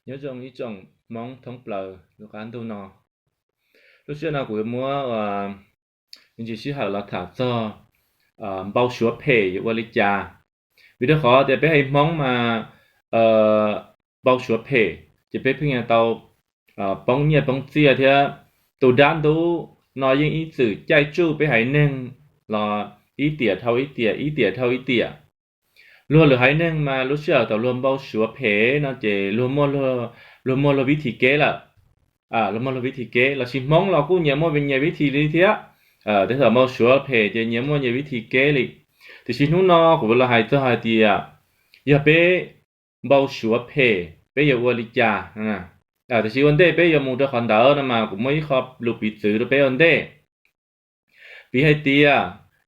Nyob zoo ib tsoom Hmoob thoob plaws lub qab ntuj no. Lub sij hawm no kuv yuav muab me ntsis sij hawm los tham txog npau suav phem yuav ua li cas. Vim rau qhov tias peb haiv Hmoob mas npau suav phem ces peb pheej yuav tau poob nyiaj poob txiaj thiab. Tus dab ntub no yeej ib txwm caij tsuj peb haiv neeg los ib tiam dhau ib tiam, ib tiam dhau ib tiam. Luag lwm haiv neeg mas lub sij hawm thaum luag npau suav phem no ces luag muaj luag vib thi kev lawm. Luag muaj luag vib thi kev, los sis Hmoob los kuj nyias muaj nyias vib thi li thiab. Tej thaum npau suav phem ces nyias muaj nyias vib thi kev li. Tiam sis hnub no kuv los hais txog hais tias yog peb npau suav phem peb yuav ua li cas. Tiam sis ua ntej peb yuav mus rau qhov ntawd no mas kuv muaj ib qho lus piv txwv rau peb ua ntej. Piv hais tias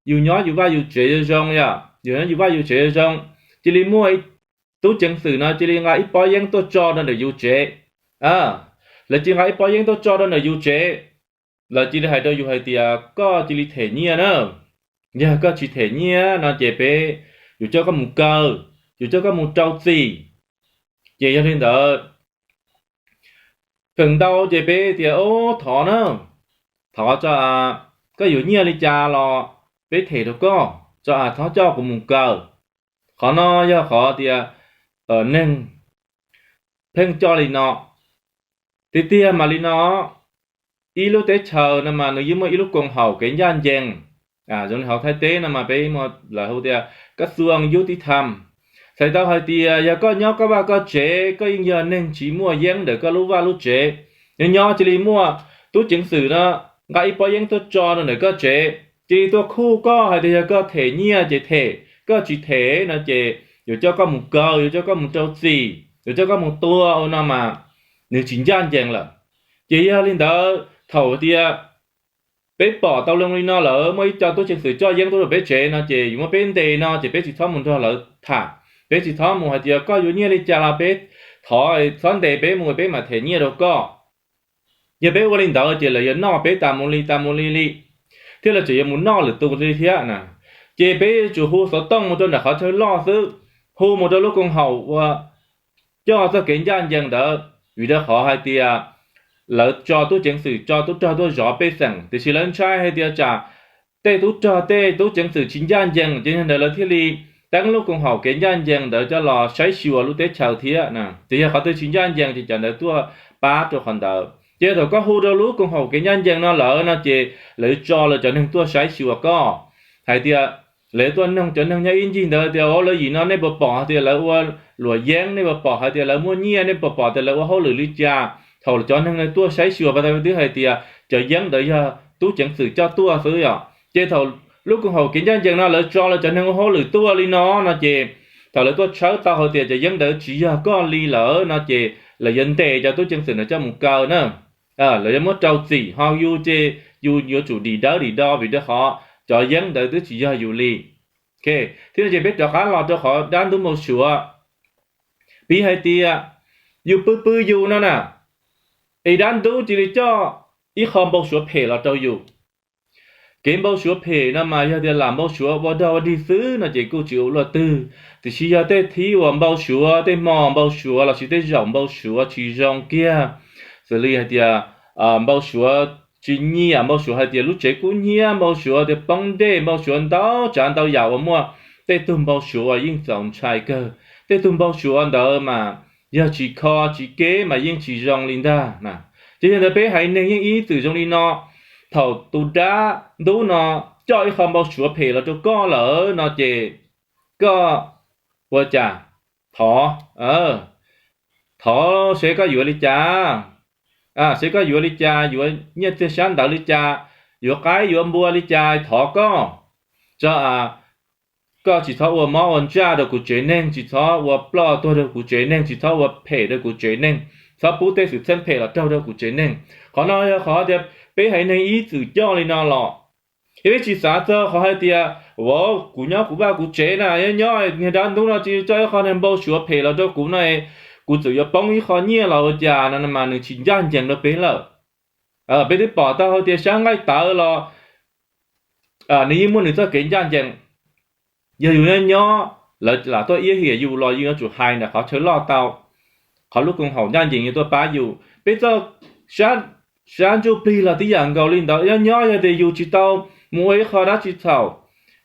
yus nyob yus vaj yus tsev zoo zoo, yog yus nyob yus vaj yus tsev zoo zoo, cia li muaj tub ceev xwm no cia li nqa ib pob yeeb tuaj tso rau ntawm yus tsev. Lawv cia li nqa ib pob yeeb tuaj tso rau ntawm yus tsev, lawv cia li hais rau yus hais tias koj cia li them nyiaj na. Yog koj tsis them nyiaj no ces peb yuav coj koj mus kaw, yuav coj koj mus rau txim. Ces yog li ntawd, feem ntau ces peb tias, Ub, thov na, thov tso, koj yuav nyiaj li cas los peb them rau koj, tso, thov coj kuv mus kaw. Qhov no yog qhov tias neeg pheej coj li no. Tiag tiag mas li no, ib lub teb chaws no mas nws yeej muaj ib lub koom haum kev ncaj ncees. Zoo li hauv Thaib teb no mas peb muaj lawv hu tias kab xuas yub tib tham. Txhais tau hais tias yog koj nyob koj vaj koj tsev, koj yeej yog neeg tsis muaj yeeb ntawm koj lub vaj lub tsev, nyob nyob cia li muaj tub ceev xwm no nqa ib pob yeeb tuaj tso rau ntawm koj tsev, cia li tuaj khuj koj hais tias yog koj them nyiaj ces them, koj tsis them no ces yuav coj koj mus kaw, yuav coj koj mus rau txim, yuav coj koj mus tua ua no mas nws tsis ncaj ncees lawm. Ces yog li ntawd thaum tias peb pom tau loo li no lawm, muaj ib co tub ceev xwm coj yeeb tuaj rau peb tsev no ces yuav muab peb ntes no ces peb tsis txhob mus nrog lawv tham, peb tsis txhob mus hais tias koj yuav nyiaj li cas los peb thov txhob ntes peb mus peb mam them nyiaj rau koj. Yog peb ua li ntawd ces lawv yuav noj peb tas mus li tas mus li li, thiab lawv tseem yuav mus noj lwm tus li thiab na. Ces peb yuav tsum hu xov tooj mus rau nram qhov chaw loj xwb, hu mus rau lub koom haum uas coj txoj kev ncaj ncees ntawd, vim rau qhov hais tias lawv tso tub ceev xwm tso tub rog tuaj zov pej xeem, tiam sis lawv ntshai hais tias tsam tej tub rog tej tub ceev xwm tsis ncaj ncees ces yog ntawd lawv thiaj li teeb lub koom haum kev ncaj ncees ntawd coj los saib xyuas lub teb chaws thiab. Ces yog qhov twg tsis ncaj ncees ces cov ntawd tuaj pab rau qhov ntawd. Ces thaum koj hu rau lub koom haum kev ncaj ncees no lawm no ces lawv yuav tso lawv cov neeg tuaj saib xyuas koj, hais tias lawv tuaj noog cov neeg nyob ib ncig ntawd tias, Ua, lawv yim no nej puas pom hais tias lawv ua luam yeeb, nej puas pom hais tias lawv muaj nyiaj, nej puas pom tias lawv ua hauj lwm li cas? Thaum cov neeg tuaj saib xyuas pas tas twb hais tias cov yeeb ntawd yog tub ceev xwm coj tuaj xwb yom. Ces thaum lub koom haum kev ncaj ncees no lawv tso lawv cov neeg ua hauj lwm tuaj li no no ces thaum lawv tuaj tshawb tau hais tias cov yeeb ntawd tsis yog koj li lawm no ces lawv yuav ntes cov tub ceev xwm ntawd coj mus kaw na. Lawv yuav muab rau txim, ho yus ces yus yuav tsum dim dawb dim do vim rau qhov cov yeeb ntawd twb tsis yog yus li. Thiab no ces peb rov qab los rau qhov dab ntub npau suav. Piv hais tias yus pw pw yus no na, es dab ntub cia li coj ib qho npau suav phem los rau yus. Kev npau suav phem no mas yog tias lam npau suav ua dog ua dig xwb no ces kuj tsis ua luaj twg, tiam sis yog tej thib uas npau suav, tej hmo npau suav lossis tej zaum npau suav tsis zoo kiag, xws li hais tias npau suav tsis nyiam, npau suav hais tias lub tsev kub hnyiab, npau suav tias poob dej, npau suav ntau tsav ntau yam uas muaj, tej tug npau suav uas yeej txaus ntshai kawg. Tej tug npau suav ntawd mas yog tsis kho tsis keb mas yeej tsis zoo li ntag. Ces yog ntawd peb haiv neeg yeej ib txwm zoo li no, thaum tus dab ntub no coj ib qho npau suav phem los rau koj lawm no ces koj ua cas? Thov, thov seb koj yuav li cas, seb koj yuav li cas, yuav nyiaj txiag sab ntawd li cas, yuav qaib yuav npua li cas, thov koj, tso, koj tsis txhob ua mob ua ntsaj rau kuv tsev neeg, tsis txhob ua ploj tuag rau kuv tsev neeg, tsis txhob ua phem rau kuv tsev neeg, txhob pub tej xwm txheej phem los raug rau kuv tsev neeg. Qhov no yog qhov tias peb haiv neeg ib txwm coj li no los, es peb tsis xav txog qhov hais tias, Ua, kuv nyob kuv vaj kuv tsev na, nyob nyob niag dab ntub no cia li coj ib qho niag npau suav phem los rau kuv no, kuv txawm yuav poob ib qho nyiaj los ua cas no mas nws tsis ncaj ncees rau peb lawm. Peb twb pom tau hais tias sab nqaij tawv los nws yeej muaj nws txoj kev ncaj ncees. Yog yus nyob nyob, lawv lam tuaj iab hiam yus los yus yuav tsum hais nram qhov chaw loj tau. qhov lub koom haum ncaj ncees yuav tuaj pab yus. Peb txoj sab ntsuj plig los tib yam nkaus li ntawd, nyob nyob yog tias yus tsis tau mus ua ib qho dab tsi txhaum,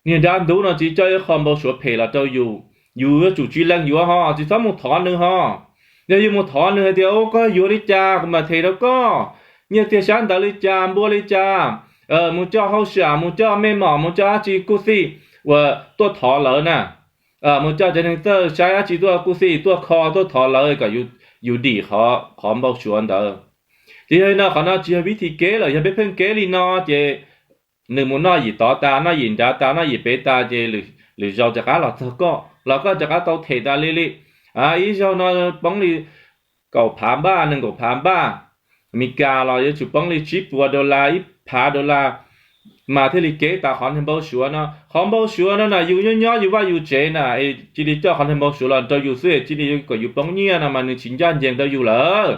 niag dab ntub no tsis coj ib qho npau suav phem los rau yus, yus yuav tsum tsis lees yuav ho tsis txhob mus thov nws ho. Yog yus mus thov nws hais tias, Ua koj yuav li cas kuv mam them rau koj, nyiaj txiag sab ntawd li cas, npua li cas, mus coj hauj sam, mus coj mej mom, mus coj dab tsi kuj xij, uas tuaj thov lawv na, mus coj cov neeg txawj saib dab tsi tuaj kuj xij, tuaj kho tuaj thov lawv kom yus dim qhov npau suav ntawd. Ces yog li no qhov no tsis yog vib thi kev lawm, yog peb pheej kev li no ces nws mus noj yim tod tas, noj yim nrad tas, noj yim pem tas ces lwm zaus rov qab los txog koj los koj rov qab tau them tas li li. Ib zaug no poob li kaum phav npaj, nees nkaum phav npaj, Meskas los yuav tsum poob li tsib puas dollar, ib phav dollar mas thiaj li kev tas qhov npau suav no. Qhov npau suav no na yus nyob nyob yus vaj yus tsev na, cia li coj qhov npau suav los rau yus xwb, cia li kom yus poob nyiaj no mas nws tsis ncaj ncees rau yus lawm.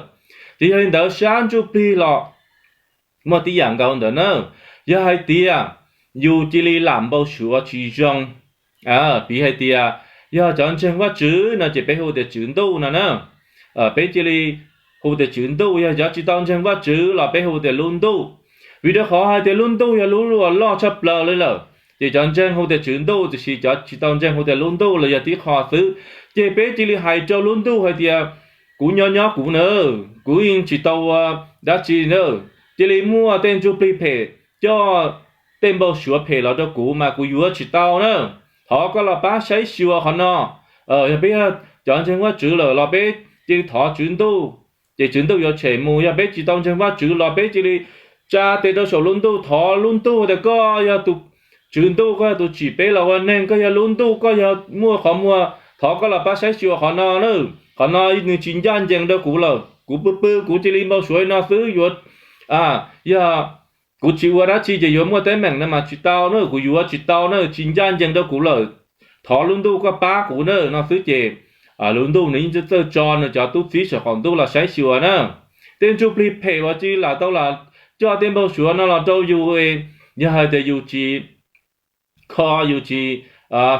Ces yog li ntawd sab ntsuj plig los muaj tib yam nkaus ntawd na. Yog hais tias yus cia li lam npau suav tsis zoo, piv hais tias yog cov ntseeg Vajtswv no ces peb hu tias tswv ntuj no na. Peb cia li hu tias tswv ntuj, yog cov tsis tau ntseeg Vajtswv los peb hu tias lub ntuj. Vim rau qhov hais tias lub ntuj yog lub uas loj tshaj plaws li lawm, ces cov ntseeg hu tias tswv ntuj, tiam sis cov tsis tau ntseeg hu tias lub ntuj los yog tib qho xwb. Ces peb cia li hais rau lub ntuj hais tias, Kuv nyob nyob kuv na, kuv yeej tsis tau ua dab tsi na, cia li muaj tej ntsuj plig phem coj tej npau suav phem los rau kuv mas kuv yuav tsis tau na. Thov koj los pab saib xyuas qhov no. Yog peb yog cov ntseeg Vajtswv lawm los peb cia li thov tswv ntuj, ces tswv ntuj yuav tshem mus. Yog peb tsis tau ntseeg Vajtswv los peb cia li tsa tes rau saum lub ntuj, thov lub ntuj tias koj yog tus tswv ntuj, koj yog tus tsim peb los ua neeg, koj yog lub ntuj, koj yog muaj qhov muag, thov koj los pab saib xyuas qhov no na. Qhov no nws tsis ncaj ncees rau kuv lawm, kuv pw pw kuv cia li npau suav li no xwb yuav, yog kuv tsis ua dab tsi ces yuav muaj teeb meem no mas tsis tau na, kuv yuav tsis tau na, tsis ncaj ncees rau kuv lawm, thov lub ntuj koj pab kuv na no xwb ces lub ntuj nws yeej txawj tso nws cov tub txib saum qaum ntuj los saib xyuas na. Tej ntsuj plig phem uas cia li lam tau los coj tej npau suav no los rau yus, yog hais tias yus tsis kho, yus tsis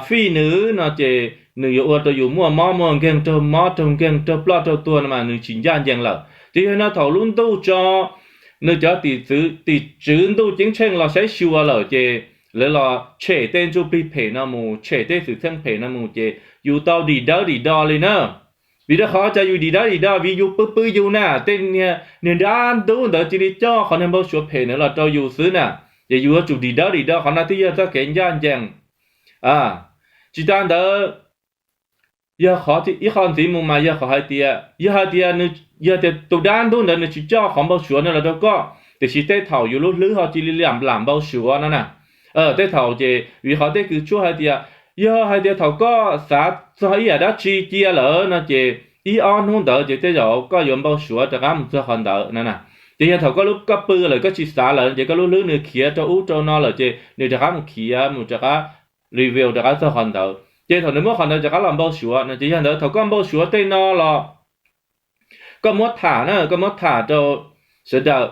fij nws no ces nws yuav ua rau yus muaj mob muaj nkeeg, raug mob raug nkeeg, raug ploj raug tuag no mas nws tsis ncaj ncees lawm. Ces yog no thaum lub ntuj tso nws cov tim tswv ntuj ceeb tsheej los saib xyuas lawm ces lawv los tshem tej ntsuj plig phem no mus, tshem tej xwm txheej phem no mus ces yus tau dim dawb dim do li na. Vim rau qhov cas yus dim dawb dim do? Vim yus pw pw yus na, tej niag dab ntub ntawd cia li coj qhov niag npau suav phem ntawd los rau yus xwb na. Ces yus yuav tsum dim dawb dim do, qhov no thiaj yog txoj kev ncaj ncees. Tsis tas ntawd, yog ib qho ntxiv mus mas yog qhov hais tias, yog hais tias, yog tias tus dab ntub ntawd nws tsis coj qhov npau suav no los rau koj, tiam sis tej thaum yus lub hlwb ho cia li lam lam npau suav no na. Tej thaum ces vim qhov tej kws tshuaj hais tias, yog hais tias thaum koj xav txog ib yam dab tsi cia lawm no ces ib ob hnub ntawd ces tej zaum koj yuav npau suav rov qab mus txog qhov ntawd no na. Ces yog thaum koj lub koj pw lawm koj tsis xav lawm ces koj lub hlwb nws khiav rau ub rau no lawm ces nws rov qab mus khiav mus rov qab reveal rov qab txog qhov ntawd ces thaum nws muab qhov ntawd rov qab los npau suav no ces yog ntawd thaum koj npau suav tej no los koj muab tham na, koj muab tham rau sawv daws,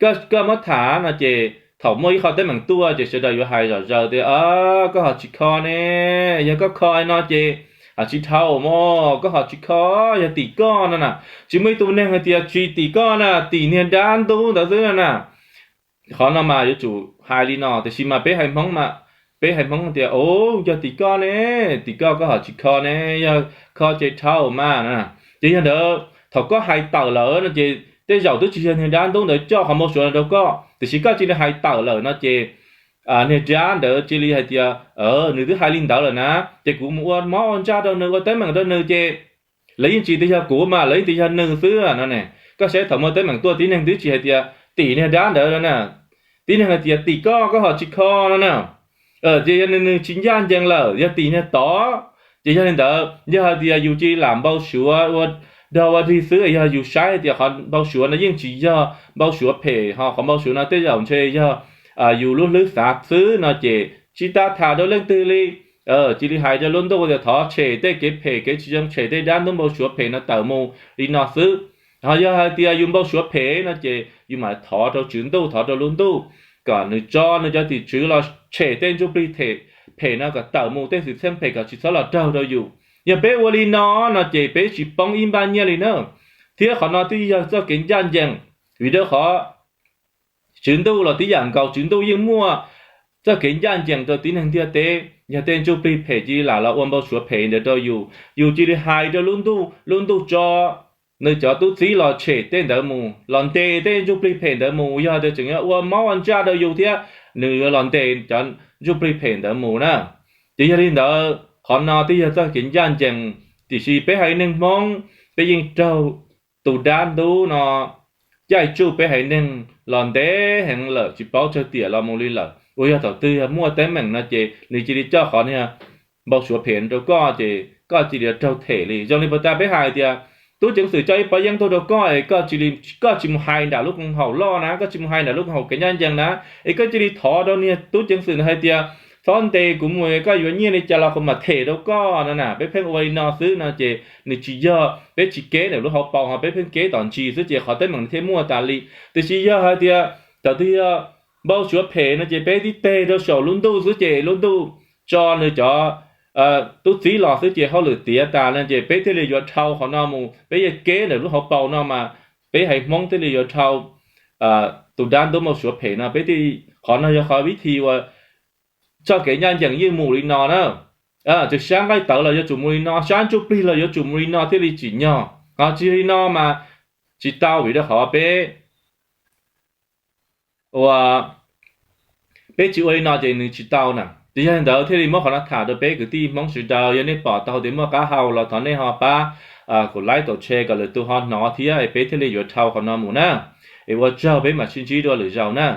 koj muab tham no ces thaum muaj ib qho teeb meem tuaj ces sawv daws yuav hais zom zaws tias, Koj ho tsis kho ne, yog koj kho no ces ho tsis dhau mog, koj ho tsis kho, yog tim koj no na. Tsis muaj ib tug neeg hais tias tsis tim koj na, tim niag dab ntub ntawd xwb no na. Qhov no mas yuav tsum hais li no, tiam sis mas peb haiv Hmoob, peb haiv Hmoob tias, Yog tim koj ne, tim koj, koj ho tsis kho ne, yog kho ces dhau mas. Ces yog ntawd thaum koj hais tawm lawm no ces tej zaum twb tsis yog niag dab ntub ntawd coj qhov npau suav no rau koj, tiam sis koj cia li hais tawm lawm no ces niag dab ntawd cia li hais tias, Nws twb hais li ntawd lawm na, ces kuv mus ua mob ua ntsaj rau nws, ua teeb meem rau nws ces lawv yeej tsis tias yog kuv mas lawv yeej tias yog nws xwb no ne. Koj saib thaum muaj teeb meem tuaj tib neeg twb tsis hais tias tim niag dab ntawd na, tib neeg hais tias tim koj, koj ho tsis kho no na. Ces yog nws tsis ncaj ncees lawm, yog tim niag tod. Ces yog li ntawd yog hais tias yus cia li lam npau suav ua dog ua dig xwb, yog yus saib hais tias qhov npau suav no yeej tsis yog npau suav phem, ho qhov npau suav no tej zaum ntshe yog yus lub hlwb xav xwb no ces tsis tas tham rau leej twg li. Cia li hais rau lub ntuj tias thov tshem tej kev phem kev tsis zoo, tshem tej dab ntub npau suav phem no tawm mus li no xwb. Ho yog hais tias yus npau suav phem no ces yus mam thov rau tswv ntuj, thov rau lub ntuj kom nws tso nws cov tim tswv los tshem tej ntsuj plig phem no kom tawm mus, tej xwm txheej phem kom tsis txhob los raug rau yus. Yog peb ua li no no ces peb tsis poob ib npaj nyiaj li na. Thiab qhov no twb yog txoj kev ncaj ncees, vim rau qhov Tswv Ntuj los tib yam nkaus, Tswv Ntuj yeej muaj txoj kev ncaj ncees rau tib neeg ntiaj teb. Yog tej ntsuj plig phem cia li lam los ua npau suav phem ntawd rau yus, yus cia li hais rau lub ntuj, lub ntuj tso nws cov tub txib los tshem tej ntawd mus, los ntes tej ntsuj plig phem ntawd mus. Yog tias tseem yuav ua mob ua ntsaj rau yus thiab, nws yuav los ntes cov ntsuj plig phem ntawd mus na. Ces yog li ntawd qhov no twb yog txoj kev ncaj ncees, tiam sis peb haiv neeg Hmoob peb yeej raug tus dab ntub no caij tsuj peb haiv neeg los ntev heev lawm, tsis paub tsawg tiam los mus li lawm. Uas yog thaum twg yog muaj teeb meem no ces nws cia li coj qhov niag npau suav phem rau koj ces koj cia li raug them li. Zoo li puag ta peb hais tias tub ceev xwm coj ib pob yeeb tuaj rau koj es koj tsis mus hais nram lub koom haum loj na, koj tsis mus hais nram lub koom haum kev ncaj ncees na, es koj cia li thov rau niag tub ceev xwm ntawd hais tias txhob ntes kuv mus, koj yuav nyiaj li cas los kuv mam them rau koj no na. Peb pheej ua li no xwb no ces nws tsis yog, peb tsis keb ntawm lub hauv paus, ho peb pheej keb tom ntsis xwb ces qhov teeb meem nws thiaj muaj tas li. Tiam sis yog hais tias thaum twg yog npau suav phem no ces peb tib teg rau saum lub ntuj xwb ces lub ntuj tso nws cov tub txib los xwb ces hauj lwm tiav tas no ces peb thiaj li yuav dhau qhov no mus. Peb yeej keb ntawm lub hauv paus no mas peb haiv Hmoob thiaj li yuav dhau tus dab ntub npau suav phem no. Peb thiaj, qhov no yog qhov vib thi uas txoj kev ncaj ncees yeej mus li no na. Txawm sab nqaij tawv los yuav tsum mus li no, sab ntsuj plig los yuav tsum mus li no thiaj li tsim nyog. Ho tsis li no mas tsis tau, vim rau qhov peb ua, peb tsis ua li no ces nws tsis tau na. Ces yog li ntawd thiaj li muab qhov no tham rau peb kwv tij Hmoob sawv daws. Yog nej pom tau tias muaj qab hau los thov nej ho pab kuv like tom tshe kom lwm tus ho hnov thiab peb thiaj li yuav dhau qhov no mus na. Es ua tsaug, peb mam sib ntsib dua lwm zaus na.